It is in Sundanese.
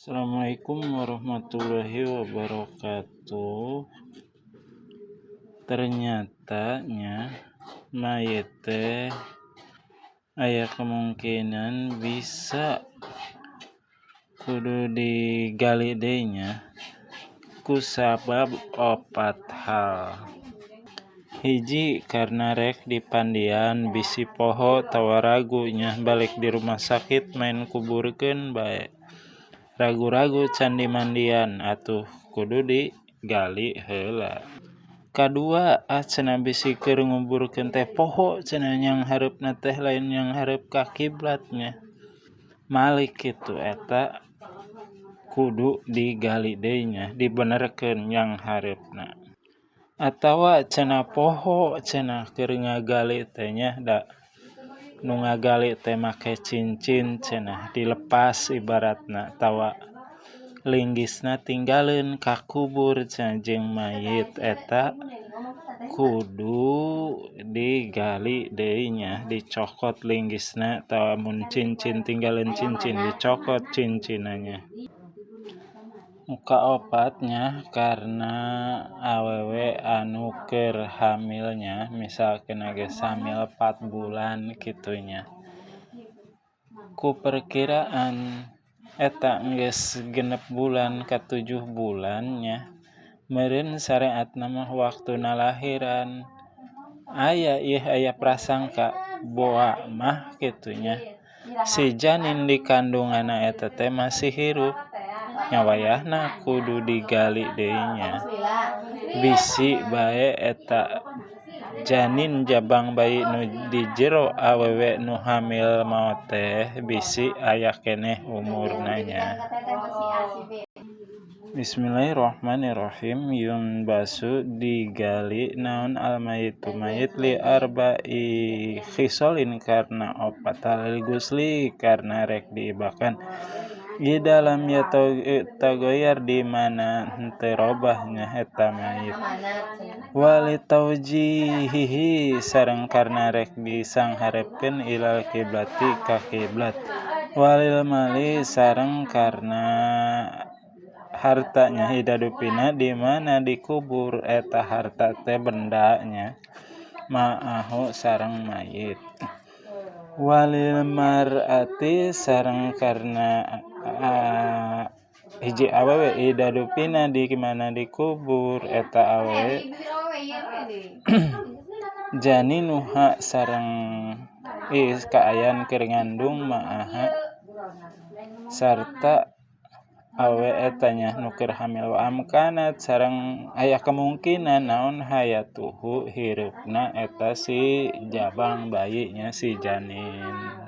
Assalamualaikum warahmatullahi wabarakatuh. Ternyata nya mayit teh aya kemungkinan bisa kudu digali deui nya ku sabab opat hal. Hiji, karena rek dipandian bisi poho atawa ragu nya, balik di rumah sakit main kuburkeun bae. Ragu-ragu can dimandian, atuh kudu digali heula. Kadua, ah, cenah bisi keur nguburkeun teh poho cenah nyanghareupna teh lain nyanghareup ka kiblat nya. Malik kitu, eta kudu digali deui nya, dibenerkeun nyanghareupna. Atawa cenah poho cenah keur ngagali teh nya, da nu ngagali teh make cincin cenah dilepas ibaratna, atawa linggisna tinggaleun ka kubur cenah jeung mayit, eta kudu digali deui nya, dicokot linggisna, atawa mun cincin tinggaleun cincin, dicokot cincinna nya. Nu kaopat nya, karena awewe anu keur hamil nya, misalkeun geus hamil 4 bulan kitu nya. Ku perkiraan eta geus 6 bulan ka 7 bulan nya, meureun sareatna mah waktuna lahiran. Aya ieu, aya prasangka boa mah kitu nya. Si janin di kandunganna eta teh masih hirup. Nya wayahna kudu digali deui nya. Bisi bae eta janin jabang bayi nu di jero awewe nu hamil maot teh bisi aya keneh umurna nya. Bismillahirrahmanirrahim. Yunbasu digali naon al mayitu mayit li arba'i khisolin karena opat hal, lil gusli karena rek diibakan, Idza lam yatagoyar di mana henteu robah nya eta mayit, wali taujihihi sareng karena rek disangharepkeun ilal kiblati ka kiblat, walil mali sareng karena hartanya, idza dufina di mana dikubur eta harta teh bendanya, ma'ahu sareng mayit, walil mar'ati sareng karena hiji awewe, idza dufina di mana dikubur eta awewe, janinuha sareng kaayaan keur ngandung, ma'aha sarta awewe eta nya nu keur hamil, wa amkanat sareng aya kemungkinan naon hayatuhu hireupna eta si jabang bayi nya, si janin.